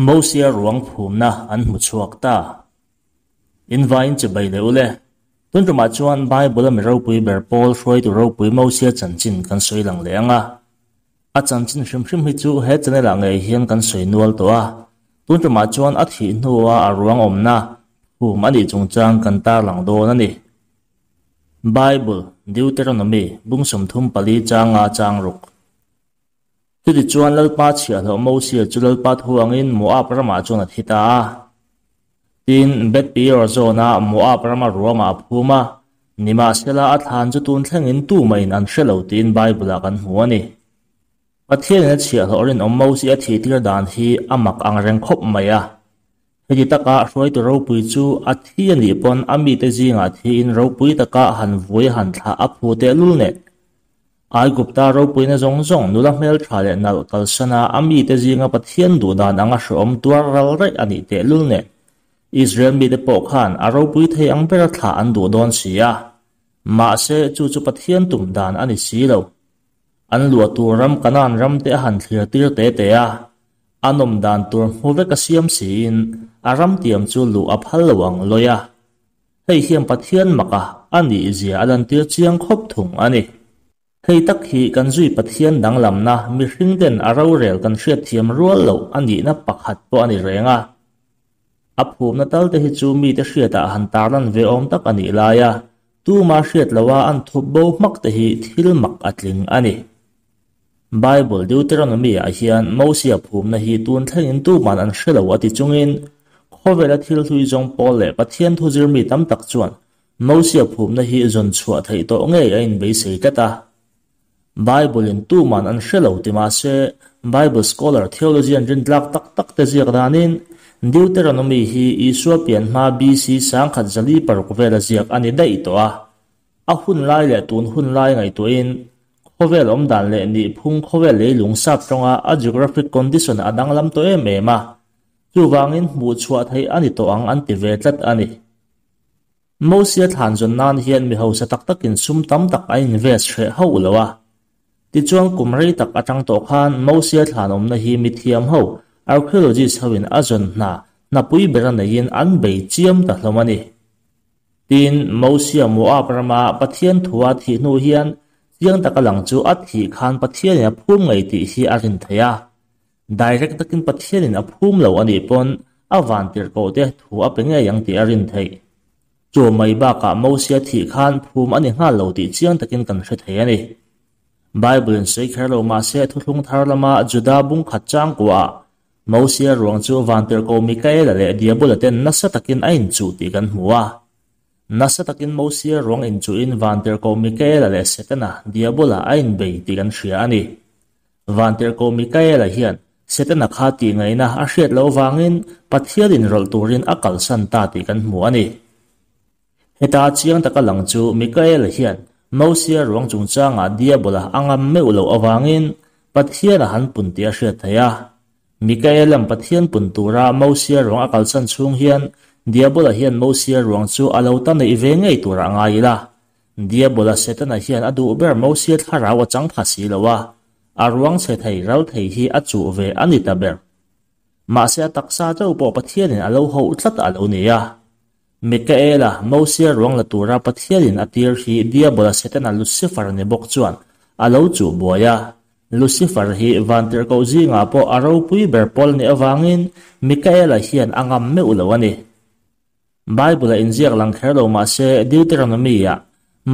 Mosia ruang phumna an hmu chhuak ta. In vaiin chibai leh ule. Tun tumah chuan Bible a mi ropui ber pawl hruaitu ropui Mosia chanchin kan sawi lang leh ang a. A chanchin hrim hrim hi chu he channel ah ngei hian kan sawi nual tawh a. Tun tumah chuan a thih hnua a ruang awmna phum a nih chungchang kan tarlang dawn a ni. Bible, Deuteronomy, bung 34 changa chang ruk. Chutichuan Lalpa chhiahhlawh Mosia chu Lalpa thu angin Moab ramah chuan a thi ta a. Tin, Beth Peor zawna Moab rama ruamah a phum a, nimahsela a thlan chu tun thlengin tumahin an hre lo tiin Bible-ah kan hmu a ni. Pathianin a chhiahhlawh rinawm Mosia a thihtir dan hi a mak ang reng khawp mai a. Heti taka hruaitu ropui chu a thi a nih pawn a mite zingah thiin ropui taka han vui han thlah a phu tehlul nen. Aigupta ropuina zawng zawng nula hmeltha leh nalh kalsana a mite zinga Pathian duh dan anga hrehawm tuar ral raih a nih tehlul nen. Israel mite pawh khan a ropui thei ang bera thlah an duh dawn si a. Mahse chu chu Pathian tum dan a ni si lo. An luah tur ram Kanaan ram te a han thlir tir te te a, a nawm dan tur hmu vek a siam siin a ram tiam chu luh a phal lo ang lawi a. Hei hian Pathian maka a nih zia a lantir chiang khawp thung a ni. Hei tak hi kan zui Pathian danglamna mihring ten a rorel kan hriatthiam rual loh a nihna pakhat pawh a ni reng a. A phumna tal te hi chu mite hriatah han tarlan ve awm tak a nih lai a, Tuma hriat loha an thup bo hmak te hi thil mak a tling a ni. Bible Deuteronomy ah hian Mosia phumna hi tun thlengin tuman an hre lo a ti chungin, khawvela thil hlui zawng pawl leh Pathian thu zir mi tam tak chuan Mosia phumna hi zawn chhuah theih tawh ngei a inbeisei tlat a. Bible in tuman an hre lo ti mahse, Bible scholar theologian rintlak tak tak te ziak danin Deuteronomy hi Isua pian hma BC 1406 vela ziak a ni daih tawh a. A hun lai leh tun hun lai ngaihtuahin khawvel awm dan leh nihphung khawvel leilung sap tawnga a geographic condition a danglam tawh em em a, chuvangin hmuh chhuah theih a ni tawh ang an ti ve tlat a ni. Mosia thlan zawn nan hian mi hausa tak takin sum tam tak an invest hreh hauh lo a. Tichuan kum rei tak atang tawh khan Mosia thlan awmna hi mithiam ho, archaeologists hoin a zawn hna hnapui bera neiin an bei chiam ta hlawm a ni. Tin, Mosia Moab rama Pathian thua thih hnu hian chiang taka lang chu a thih khan Pathianin a phum ngei tih hi a rin theih a. Direct takin Pathianin a phum lo a nih pawn a van tirhkoh te thu a pe ngei ang tih a rin theih. Chu mai bakah Mosia thih khan phum a ni nghal lo tih chiang takin kan hre thei a ni. Bible in sawi kher lo mahse thuthlung thar lama Juda bung khat changkuaah Mosia ruang chu van tirhkoh Mikaela leh Diabola ten nasa takin a inchuh tih kan hmu a. Nasa takin Mosia ruang inchuhin van tirhkoh Mikaela leh Setana, Diabola, a inbei tih kan hria a ni. Vantirhkoh Mikaela hian Setana kha tih ngaihna a hriat loh vangin Pathian inrawlh turin a kalsan ta tih kan hmu a ni. Heta chiang taka lang chu Mikaela hian Mosia ruang chungchangah Diabola a ngam meuh loh avangin Pathian a han pun tih a hriat theih a. Mikaela'n Pathian pun tura Mosia ruang a kalsan chhung hian Diabola hian Mosia ruang chu a lo ta neih ve ngei turah ngai ila. Diabola Setana hian a duh ber Mosia thlarau a chang pha si lo a, a ruang chhe thei ral thei hi a chuh ve a ni ta ber. Mahse a taksa chauh pawh Pathianin a lo hoh tlat a lo ni a. Mikaela, Mosia ruang la tura Pathianin a tir hi Diabola Setana Lucifer ni bawk chuan a lo chuh buai a. Lucifer hi vantirhkoh zingah pawh a ropui ber pawl nih avangin Mikaela hian a ngam meuh lo a ni. Bible-a inziak lang kher lo mah se, Deuteronomy-ah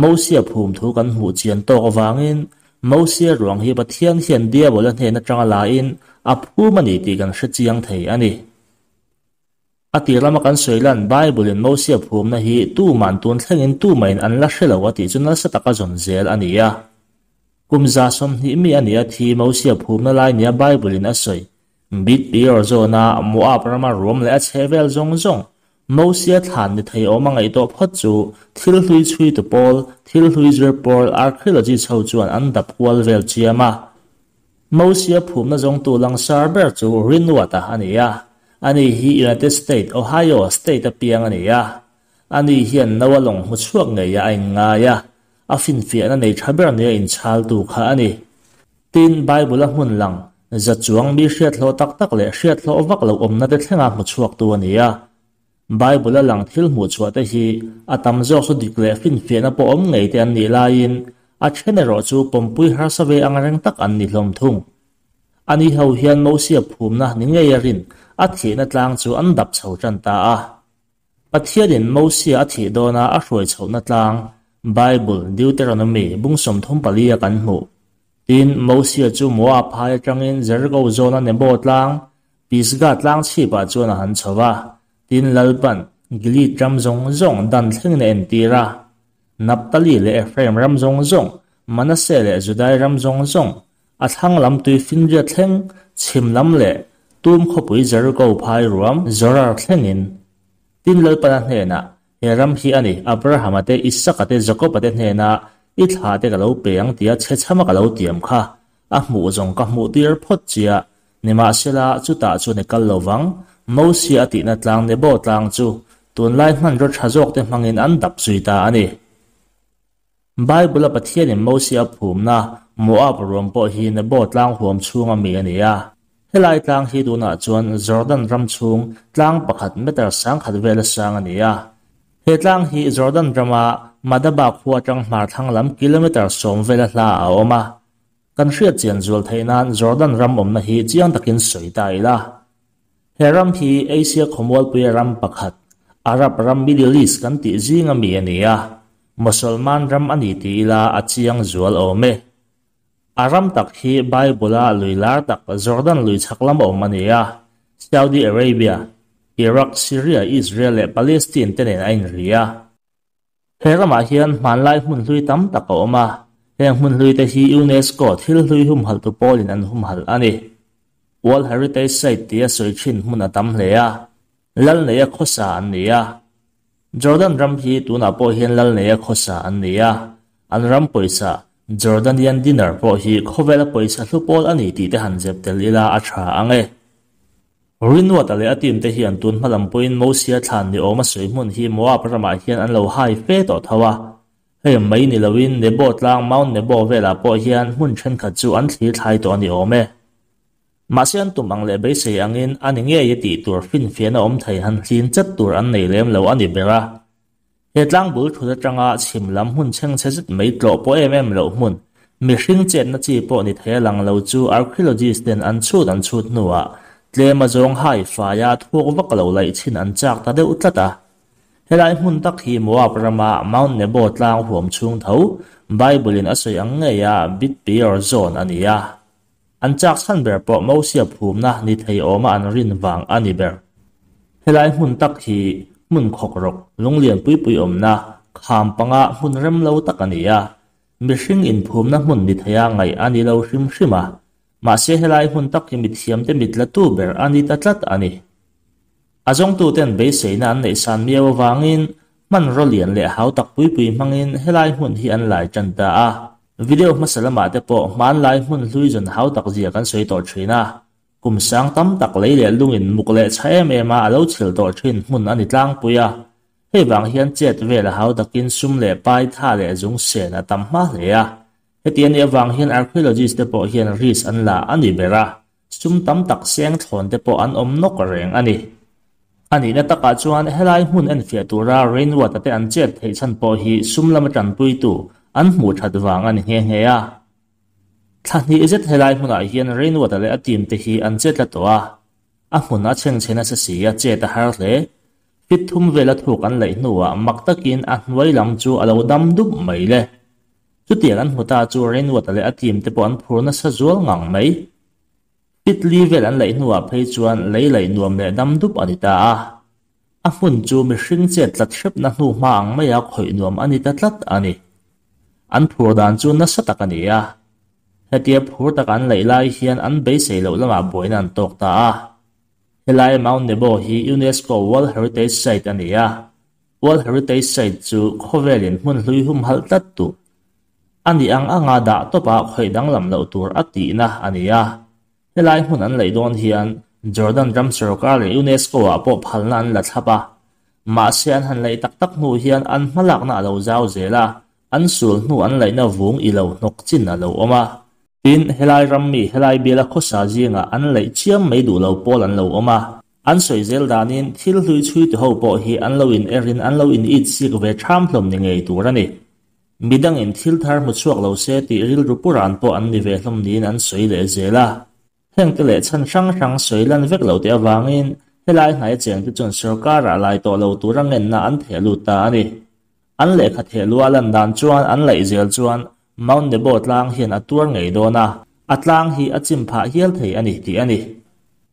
Mosia phum thu kan hmuh chian tawk avangin Mosia ruang hi Pathian hian Diabola hnen atanga lain a phum a ni tih kan hre chiang thei a ni. A tir lama kan sawi lan Bible-in Mosia phumna hi tuman tun thlengin tumahin an la hre lo a tih chu nasa taka zawn zel a ni a. Kum 120 mi a ni a thi Mosia phumna lai nia Bible-in a sawi Bit Peor zawna Moab rama ruam leh a chhe vel zawng zawng, Mosia thlan ni thei awm a ngaih tawh phawt chu thil hlui chhuitu pawl, thil hlui zir pawl, archaeologists ho chuan an dap kual vel chiam a. Mosia phumna zawngtu langsar ber chu Rinwat-a a ni a, ani hi United State, Ohio state a piang a ni a. Ani hian Noah lawng hmu chhuak ngei a inngai a, a finfiahna nei tha ber nia inchaltu kha a ni. Tin, Bible-a hmun lang. Zachuang mi hriat hlawh tak tak leh hriat hlawh vak loh awmna te thlenga hmu chhuaktu a ni a. Bible-a lang thil hmuh chhuah te hi a tam zawk chu dik leh finfiahna pawh awm ngei te an nih laiin a then erawh chu pawmpui harsa ve ang reng tak an ni hlawm thung. Ani ho hian Mosia phumna ni ngei a rin a thihna tlang chu an dap chho tan ta a. Pathianin Mosia a thih dawna a hruai chhohna tlang, Bible, Deuteronomy, bung 34 a kan hmuh. Tin, Mosia chu Moab phai atangin Jericho zawna Nebo tlang, Pisgah tlang chhipah chuan a han chho va. Tin, Lalpan Gilead ram zawng zawng dan thlengin a entir a. Naphtali leh Ephraim ram zawng zawng, Manasseh leh Judai ram zawng zawng, A thlang lam tui finriat thleng, chhim lam leh tum khawpui Jericho phai ruam Zorar thlengin. Tin Lalpana hnenah, He ram hi a ni, Abrahama te, Isaka te, Jakoba te hnena i thla te ka lo pe ang tia chhechhama ka lo tiam kha, a hmuh zawng ka hmuh tir phawt chia, nimahsela chutah chuan i kal lo vang, Mosia a tihna tlang Nebo tlang chu tunlai hmanraw tha zawk te hmangin an dap zui ta a ni. Bible-a Pathianin Mosia phumna Moab ruam pawh hi Nebo tlang huam chhunga mi a ni a. Helai tlang hi tunah chuan Jordan ram chhung tlang pakhat meter 10,000 vela sang a ni a. He tlang hi Jordan rama Madaba khua atang hmar thlang lam kilometer 10 vela hla a awm a. Kan hriat chian zual theih nan Jordan ram awmna hi chiang takin sawi ta ila. He ram hi Asia khawmualpuia ram pakhat, Arab ram Middle East kan tih zinga mi a ni a. Mosolman ram a ni ti ila a chiang zual awm e. A ram tak hi Bible-a lui lar tak Jordan lui chhak lam awm a ni a. Saudi Arabia, Iraq, Syria, Israel leh Palestine te nen a inri a. He ramah hian hmanlai hmun hlui tam tak a awm a, heng hmun hlui te hi UNESCO thil hlui humhalh tu pawlin an humhalh a ni. World Heritage Site tia sawi thin hmun a tam hle a, lal neia khawsa an ni a. Jordan ram hi tunah pawh hian lal neia khawsa an ni a, an ram pawisa Jordanian dinar pawh hi khawvela pawisa hlu pawl a ni tih te han zep tel ila a tha ang e. Rinwata leh a team te hian tun hma lam pawhin Mosia thlan ni awm a sawi hmun hi Moab ramah hian an lo hai fe tawh tho a. Hei mai ni loin Nebo tlang Mount Nebo velah pawh hian hmun thenkhat chu an thlir thlai tawh a ni awm e. Mahse an tum ang leh beisei angin a ni ngei a tih tur finfiahna awm thei han hlin chat tur an nei lem lo a ni ber a. He tlang bul thut atanga chhim lam hmun chhengchhe zet mai tlawh pawh em em loh hmun, mihring chetna chi pawh ni thei a lang lo chu archaeologist ten an chhut an chhut hnuah tlem a zawng hai faia thuk vak lo laih chhin an chak ta deuh tlat a. Helai hmun tak hi Moab rama Mount Nebo tlang huam chhung tho, Bible-in a sawi ang ngeia Bit Peor zawn a ni a. An chak chhan ber pawh Mosia phumna ni thei awma an rin vang a ni ber. Helai hmun tak hi hmun khawk rawk lunglian pui pui awmna kham panga hmun rem lo tak a ni a. Mihring inphumna hmun ni theia ngaih a ni lo hrim hrim a. Mahse helai hmun tak hi mithiamte mit la tu ber a ni ta tlat a ni. A zawngtuten beiseina an neih san miau avangin hmanraw lian leh hau tak pui pui hmangin helai hmun hi an lai tan ta a. Video hmasa lamah te pawh hmanlai hmun hlui zawn hau tak zia kan sawi tawh thin a. Kum sang tam tak lei leh lungin muk leh chha em em a a lo chhil tawh thin hmun a ni tlangpui a. Hei vang hian chet vel a hau takin sum leh pai tha leh zung sen a tam hma hle a. Heti a nih avang hian archaeologist te pawh hian risk an la a ni ber a. Sum tam tak seng thlawn te pawh an awm nawk reng a ni. A nihna takah chuan helai hmun enfiah tura rainwater te an chet theih chhan pawh hi sum lama tanpuitu an hmuh that vang a ni nghe nghe a. Thla hnih zet helai hmunah hian rainwater leh a team te hi an chet la tawh a. A hmun a chhengchhe nasa si a chet a har hle. Fit thum vela thuk an laih hnuah mak takin a hnuai lam chu a lo dam dup mai le. Chutiang an hmu ta chu rainwater leh a team te pawh an phur nasa zual ngang mai. Fit li vel an laih hnuah phei chuan lei laih nuam leh dam dup a ni ta a. A hmun chu mihring chet tlat hrepna hnu hma ang maia khawih nuam a ni ta tlat a ni. An phur dan chu nasa tak a ni a. Hetia phur tak an laih lai hian an beisei loh lamah buaina an tawk ta a. Helai Mount Nebo hi UNESCO World Heritage Site a ni a. World Heritage Site chu khawvelin hmun hlui humhalh tlat tu a ni ang anga dah tawpa khawih danglam loh tur a tihna a ni a. Helai hmun an laih dawn hian Jordan ram sorkar leh UNESCO-ah pawh phalna an la thlap a. Mahse an han laih tak tak hnu hian an hmalakna a lo zau zel a, an sul hnu an laihna vung i lo hnawk chin a lo awm a. Tin, helai ram mi helai biala khawsa zingah an laih chiam mai duh lo pawl an lo awm a. An sawi zel danin thil hlui chhui tu ho pawh hi an lo in erin an lo in it sik ve ṭham hlawm ni ngei tur a ni. Midangin thil thar hmu chhuak lo se tih rilru puran pawh an ni ve hlawm niin an sawi leh zel a. Hengte leh chhan hrang hrang sawi lan vek lo te avangin helai hnaia chengte chuan sorkarah lai tawh lo tura ngenna an theh lut ta a ni. An lehkha theh luah lan dan chuan an laih zel chuan Mount Nebo tlang hian a tuar ngei dawn a, a tlang hi a chim phah hial thei a ni tih a ni.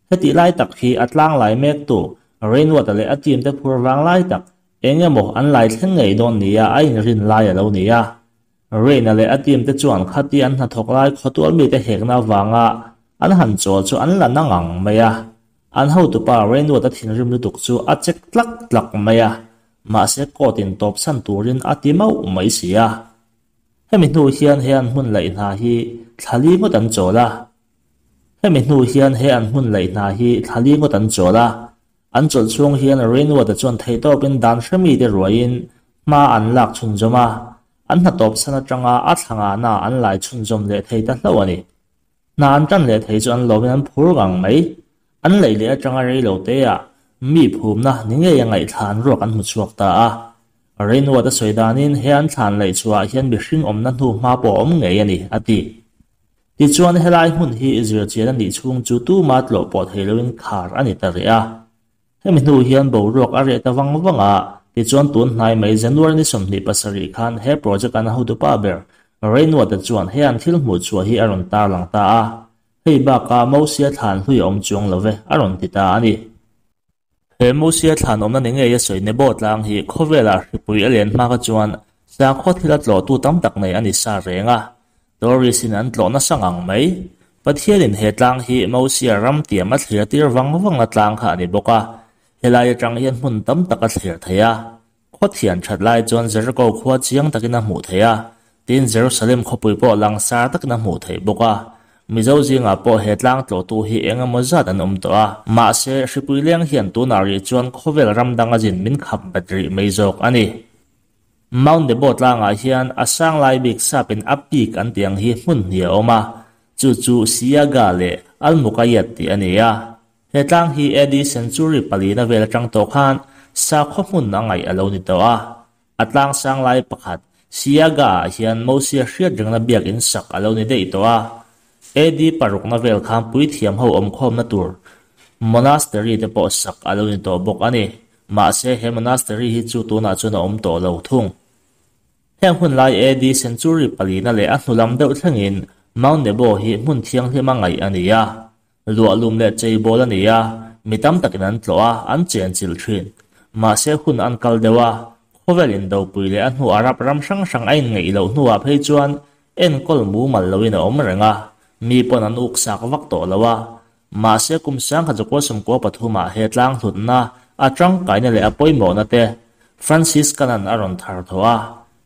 Hetih lai tak hi a tlang lai mektu Rainwater leh a team te phur vang lai tak eng emaw an lai thleng ngei dawn nia a inrin lai a lo ni a. Rain-a leh a team te chuan khati an hnathawk lai khawtual mite hekna avanga an han chawl chu an la na ngang mai a. An hotupa Rainwater thinrim lutuk chu a chek tlak tlak mai a, mahse court in tawpsan turin a ti mauh mai si a. Hemi hnu hian he an hmun laih hna hi thla li ngawt an chawl a. Hemi hnu hian he an hmun laih hna hi thla li ngawt an chawl a. An chawlh chhung hian Rainwater chuan theihtawpin dan hremite ruaiin hma an lak chhunzawm a. An hna tawpsan atanga a thla ngahna an lai chhunzawm leh thei ta hlauh a ni. Hna an tan leh thei chu an lawmin an phur ngang mai. An laih leh atanga rei lo teah mi phumna ni ngei a ngaihthlan ruak an hmu chhuak ta a. Rainwater sawi danin he an thlan laih chhuahah hian mihring awmna hnu hma pawh a awm ngei a ni, a ti. Tichuan helai hmun hi zirchian a nih chhung chu tuma tlawh pawh thei loin khar a ni ta rih a. Hemi hnu hian boruak a reh ta vang vang a, tichuan tun hnai mai January ni 27 khan he project an hotupa ber Rainwater chuan he an thil hmuh chhuah hi a rawn tarlang ta a, hei bakah Mosia thlan hlui a awm chuang lo ve a rawn ti ta a ni. He Mosia thlan awmna ni ngei a sawi Nebo tlang hi khawvelah hripui a len hma kha chuan sakhaw thila tlawhtu tam tak nei a ni sa reng a, Tourist in an tlawh nasa ngang mai. Pathianin he tlang hi Mosia ram tiam a thlir tir vang vangna tlang kha a ni bawk a, helai atang hian hmun tam tak a thlir thei a. Khaw thian that lai chuan Jericho khua chiang takin a hmuh theih a, tin Jerusalem khawpui pawh langsar takin a hmuh theih bawk a. Mizo zingah pawh he tlang tlawhtu hi eng emaw zat an awm tawh a, mahse hripui leng hian tunah rih chuan khawvel ram dang a zin min khap bet rih mai zawk a ni. Mount Nebo tlangah hian a sang lai bik sapin a peak an tih ang hi hmun hnih a awm a, chu chu Siaga leh Al Muqayyad tih a ni a. He tlang hi AD century palina vel atang tawh khan sakhaw hmun a ngaih a lo ni tawh a. A tlang sang lai pakhat Siaga ah hian Mosia hriat rengna biakinn sak a lo ni daih tawh a. AD parukna vel khan puithiam ho awmkhawmna tur monastery te pawh sak a lo ni tawh bawk a ni. Mahse he monastery hi chu tunah chuan a awm tawh lo thung. Heng hun lai AD century palina leh a hnulam deuh thlengin Mount Nebo hi hmun thianghlim a ngaih a ni a. Luahlum leh cheibawl a ni a, mi tam takin an tlawh a, an chenchilh thin. Mahse hun an kal deuh a, khawvel indopui leh a hnu Arab ram hrang hrang a inngeih loh hnuah phei chuan enkawl mumal loin a awm reng a, mi pawn an uksak vak tawh lo a. Mahse kum 1993 ah he tlang hlutna, a tangkaina leh a pawimawhna te Franciscan-a'n a rawn thar tawh a.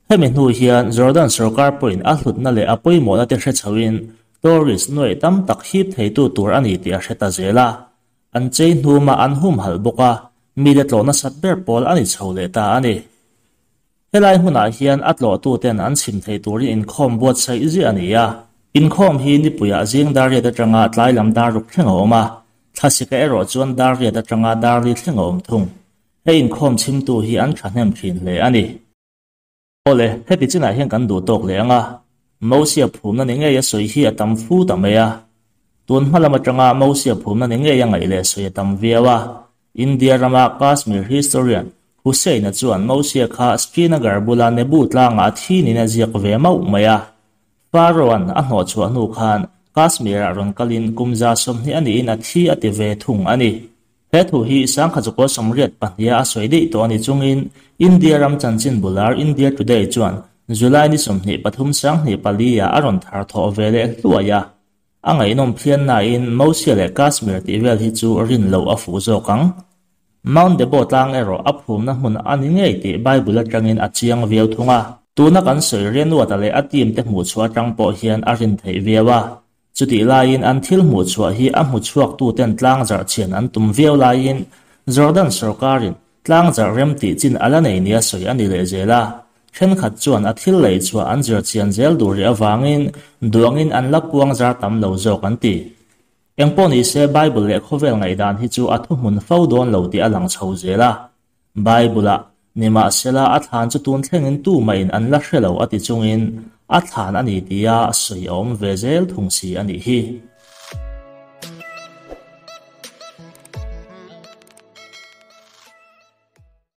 Hemi hnu hian Jordan sorkar pawhin a hlutna leh a pawimawhna te hre chhoin Tourist nuaih tam tak hip theitu tur a ni tih a hre ta zel a. An chei hnumah an humhalh bawk a, mite tlawh nasat ber pawl a ni chho leh ta a ni. Helai hmunah hian a tlawhtuten an chhim theih turin inkhawm buatsaih ziah a ni a. Inkhawm hi nipuiah zing dar riat atanga tlai lam dar ruk thleng a awm a, thlasika erawh chuan dar riat atanga dar li thleng a awm thung. He inkhawm chhimtu hi an thahnem thin hle a ni. Awle, heti chinah hian kan duh tawk leh ang a, Mosia phumna ni ngei a sawi hi a tam fu ta mai a. Tun hma lam atanga Mosia phumna ni ngei a ngaih leh sawi a tam viau a. India rama Kashmir historian Hussain-a chuan Mosia kha Srinagar bula Nebu tlangah a thi niin a ziak ve mauh mai a. Pharaoh-a'n a hnawhchhuah hnu khan Kashmir-ah rawn kalin kum 120 a niin a thi a ti ve thung a ni. He thu hi 1982 a sawi daih tawh a ni chungin India ram chanchin bular India Today chuan July ni 23 2004 ah a rawn thar thawh ve leh hluai a. A ngaihnawm phian nain Mosia leh Kashmir tih vel hi chu rin loh a fuh zawk ang. Mount Nebo tlang erawh a phumna hmun a ni ngei tih Bible atangin a chiang viau thung a. Tuna kan sawi Renuata leh a team te hmuhchhuah atang pawh hian a rin theih viau a. Chutih laiin an thil hmuhchhuah hi a hmuchhuaktuten tlangzarh chhian an tum viau laiin Jordan sorkarin tlangzarh rem tih chin a la nei nia sawi a ni leh zel a. Thenkhat chuan a thil lei chhuah an zir chian zel duh rih avangin duangin an la puang zar tam lo zawk an ti. Engpawh nise Bible leh khawvel ngaihdan hi chu a thuhmun fo dawn lo tih a lang chho zel a. Bible-ah, Nimahsela a thlan chu tun thlengin tumahin an la hre lo a ti chungin a thlan a ni tia sawi a awm ve zel thung si a nih hi.